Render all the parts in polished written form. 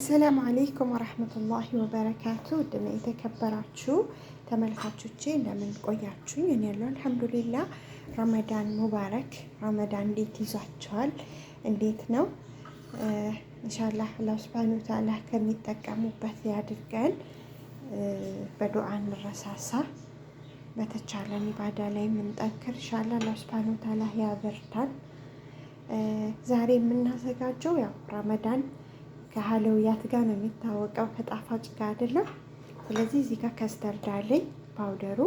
السلام عليكم ورحمة الله وبركاته። ውድና የተከበራችሁ ተመልካቾቼ እንደምን ቆያችሁኝ? እኔ ያለው الحمد لله። رمضان مبارك። ረመዳን እንዴት ይዟችኋል? እንዴት ነው? إن شاء الله አላህ سبحانه وتعالى ከሚጠቀሙበት ያድርገን። በዱዓ እንረሳሳ፣ በተቻለን ኢባዳ ላይ የምንጠንክር إن شاء الله አላህ سبحانه وتعالى ያበርታን። ዛሬ የምናዘጋጀው ያው ረመዳን ከ حلويات ጋር ነው የሚታወቀው፣ ከጣፋጭ ጋር አይደለም። ስለዚህ እዚህ ጋር custard አለኝ፣ powder ኡ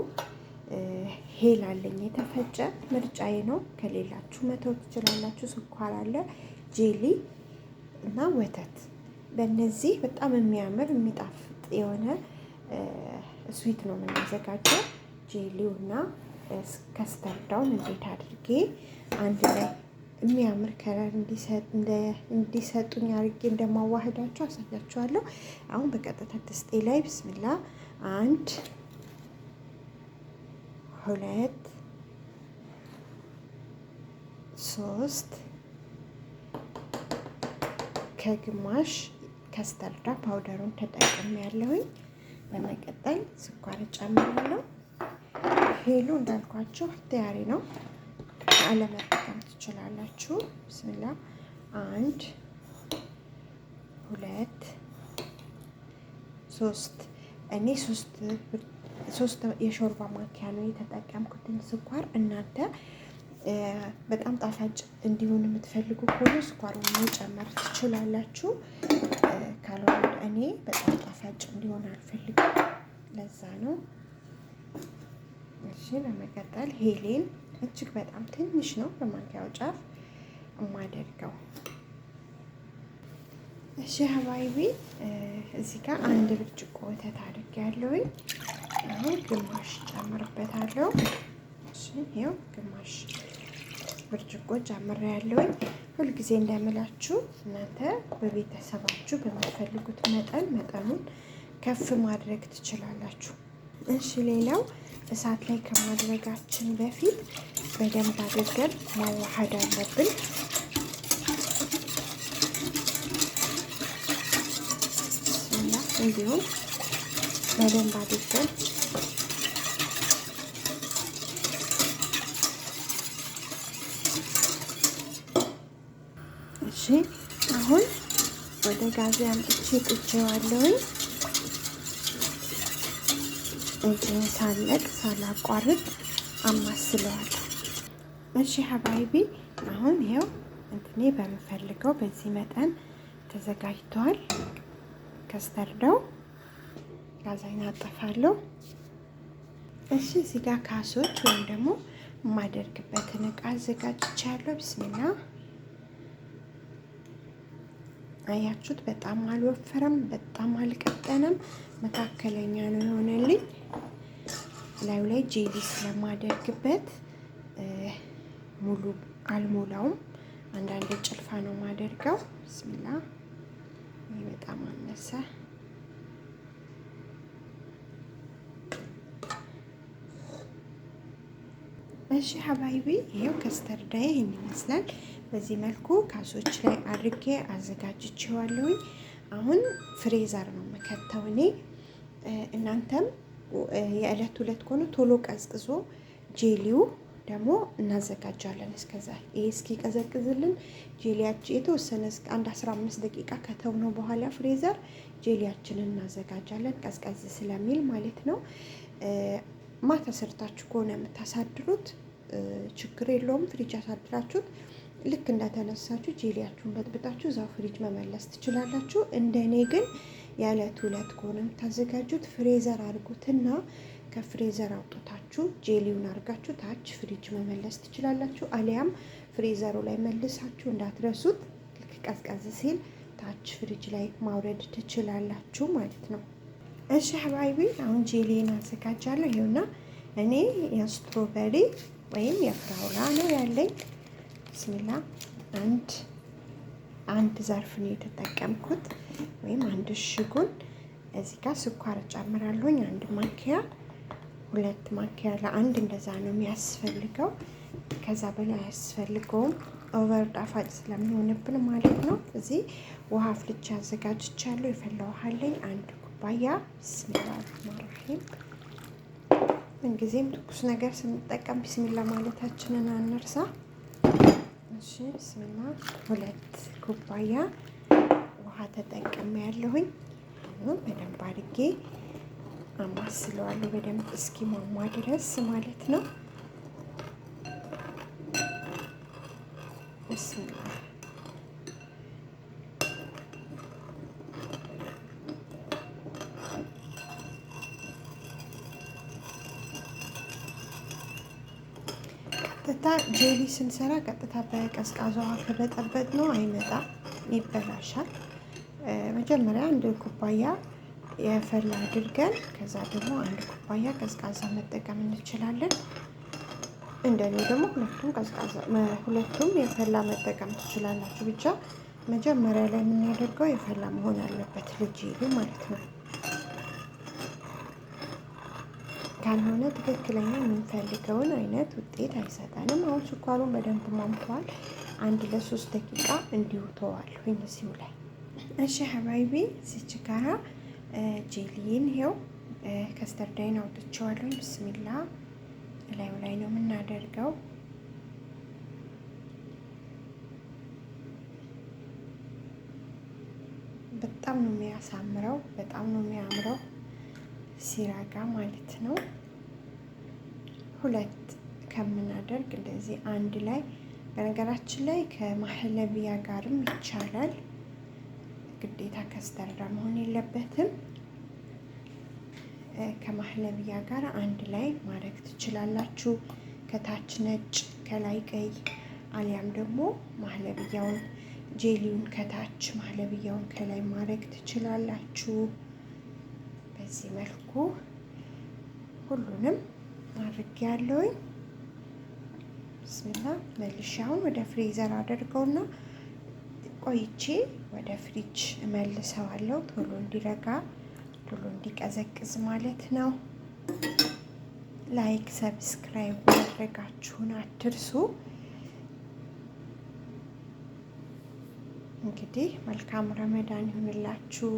هيل አለኝ የተፈጨ ምርጫዬ ነው። ከሌላችሁ መተው ትችላላችሁ። ስኳር አለ፣ jelly እና ወተት። በእነዚህ በጣም የሚያምር የሚጣፍጥ የሆነ sweet ነው የምናዘጋጀው። jelly ው እና custard ኣውን እንዴት አድርጌ አንድ ላይ የሚያምር color እንዲሰጡኝ አድርጌ እንደማዋህዳቸው አሳያችኋለሁ። አሁን በቀጥታ ድስጤ ላይ بسم الله አንድ፣ ሁለት፣ ሶስት ከግማሽ custard powder ኡን ተጠቅሜ ያለሁኝ። በመቀጠል ስኳር እጨምራለሁ። ሄሉ እንዳልኳቸው ተያሪ ነው፣ አለመጠቀም ትችላላችሁ። بسم الله አንድ፣ ሁለት፣ ሶስት። እኔ ሶስት የሾርባ ማንኪያ ነው የተጠቀምኩትን ስኳር። እናንተ በጣም ጣፋጭ እንዲሆን የምትፈልጉ ከሆነ ስኳሩን መጨመር ትችላላችሁ። ካልሆነ እኔ በጣም ጣፋጭ እንዲሆን አልፈልግም፣ ለዛ ነው። እሺ፣ በመቀጠል ሄሌን እጅግ በጣም ትንሽ ነው በማንኪያው ጫፍ የማደርገው። እሺ حبايبي፣ እዚህ ጋር አንድ ብርጭቆ ወተት አድርጌያለሁኝ። አሁን ግማሽ ጨምርበታለሁ። እሺ፣ ይኸው ግማሽ ብርጭቆ ጨምሬያለሁኝ። ሁልጊዜ እንደምላችሁ እናንተ በቤተሰባችሁ በምትፈልጉት መጠን መጠኑን ከፍ ማድረግ ትችላላችሁ። እሺ፣ ሌላው እሳት ላይ ከማድረጋችን በፊት በደንብ አድርገን ማዋሃድ አለብን። እንዲሁም በደንብ አድርገን እሺ፣ አሁን ወደ ጋዜ አምጥቼ ጥጄዋለሁኝ። እጄን ሳለቅ ሳላቋርጥ አማስለዋለሁ። እሺ حبايبي፣ አሁን ይኸው እንትኔ በምፈልገው በዚህ መጠን ተዘጋጅተዋል። Custard ው ጋዛይን አጠፋለሁ። እሺ፣ እዚህ ጋር ካሶች ወይም ደግሞ የማደርግበትን እቃ አዘጋጅቻለሁ። بسم الله፣ አያችሁት? በጣም አልወፈረም፣ በጣም አልቀጠነም፣ መካከለኛ ነው የሆነልኝ። ላዩ ላይ jelly ስለማደርግበት ሙሉ አልሞላውም። አንዳንድ ጭልፋ ነው ማደርገው። بسم الله፣ ይህ በጣም አነሰ። እሺ حبايبي፣ ይሄው custard ኣዬ ይህን ይመስላል። በዚህ መልኩ ካሶች ላይ አድርጌ አዘጋጅቼዋለሁኝ። አሁን freezer ነው መከተው እኔ። እናንተም የዕለት ዕለት ከሆነ ቶሎ ቀዝቅዞ jelly ው ደግሞ እናዘጋጃለን። እስከዛ ይሄ እስኪቀዘቅዝልን jelly ያችን የተወሰነ አንድ 15 ደቂቃ ከተውነው በኋላ freezer jelly ያችንን እናዘጋጃለን። ቀዝቀዝ ስለሚል ማለት ነው። ማታ ሰርታችሁ ከሆነ የምታሳድሩት ችግር የለውም። ፍሪጅ ያሳድራችሁት ልክ እንደተነሳችሁ jelly ያችሁን በጥብጣችሁ እዛው ፍሪጅ መመለስ ትችላላችሁ። እንደኔ ግን የዕለት ዕለት ከሆነ የምታዘጋጁት freezer አድርጉትና ከ freezer አውጥታችሁ jelly ውን አድርጋችሁ ታች ፍሪጅ መመለስ ትችላላችሁ። አሊያም freezer ኡ ላይ መልሳችሁ እንዳትረሱት፣ ልክ ቀዝቀዝ ሲል ታች ፍሪጅ ላይ ማውረድ ትችላላችሁ ማለት ነው። እሺ حبايبي፣ አሁን jelly ን አዘጋጃለሁ። ይኸውና እኔ የ strawberry ወይም የ فراولة ነው ያለኝ። بسم الله፣ አንድ አንድ ظرف ነው የተጠቀምኩት ወይም አንድ እሽጉን። እዚህ ጋር ስኳር እጨምራለሁኝ። አንድ ማንኪያ፣ ሁለት ማንኪያ ለአንድ እንደዛ ነው የሚያስፈልገው። ከዛ በላይ አያስፈልገውም። Over ጣፋጭ ስለሚሆንብን ማለት ነው። እዚህ ውሃ አፍልቼ አዘጋጅቻለሁ። የፈላ ውሃ አለኝ 1 ኩባያ። بسم الله الرحمن الرحيم። ምንጊዜም ትኩስ ነገር ስንጠቀም ቢስሚላ ማለታችንን አንርሳ። እሺ ብስሚላ፣ 2 ኩባያ ውሃ ተጠቅሜ ያለሁኝ። አሁን በደንብ አድርጌ አማስለዋለሁ በደንብ እስኪሟሟ ድረስ ማለት ነው። ብስሚላ። ቀጥታ jelly ስንሰራ ቀጥታ በቀዝቃዛ ውሃ ከበጠበጥነው አይመጣም፣ ይበላሻል። መጀመሪያ 1 ኩባያ የፈላ አድርገን ከዛ ደግሞ 1 ኩባያ ቀዝቃዛ መጠቀም እንችላለን። እንደኔ ደግሞ ሁለቱም ቀዝቃዛ ሁለቱም የፈላ መጠቀም ትችላላችሁ። ብቻ መጀመሪያ ላይ የምናደርገው የፈላ መሆን አለበት ለ jelly ማለት ነው። ካልሆነ ትክክለኛ የምንፈልገውን አይነት ውጤት አይሰጠንም። አሁን ስኳሩን በደንብ ሟምተዋል። 1 ለ3 ደቂቃ እንዲሁ ተዋለሁኝ እዚሁ ላይ። እሺ حبايبي፣ እዚች ጋራ jelly ን ይኸው custard ኤን አውጥቼዋለሁኝ። ብስሚላ፣ እላዩ ላይ ነው የምናደርገው። በጣም ነው የሚያሳምረው፣ በጣም ነው የሚያምረው ሲረጋ ማለት ነው። ሁለት ከምናደርግ እንደዚህ አንድ ላይ፣ በነገራችን ላይ ከማህለቢያ ጋርም ይቻላል። ግዴታ custard መሆን የለበትም። ከማህለቢያ ጋር አንድ ላይ ማድረግ ትችላላችሁ። ከታች ነጭ ከላይ ቀይ፣ አሊያም ደግሞ ማህለብያውን jelly ውን ከታች ማህለብያውን ከላይ ማድረግ ትችላላችሁ። በዚህ መልኩ ሁሉንም አድርጌያለሁኝ። ብስሚላ፣ መልሼ አሁን ወደ freezer አደርገውና ቆይቼ ወደ ፍሪጅ እመልሰዋለሁ። ቶሎ እንዲረጋ፣ ቶሎ እንዲቀዘቅዝ ማለት ነው። Like subscribe ማድረጋችሁን አትርሱ። እንግዲህ መልካም ረመዳን ይሁንላችሁ።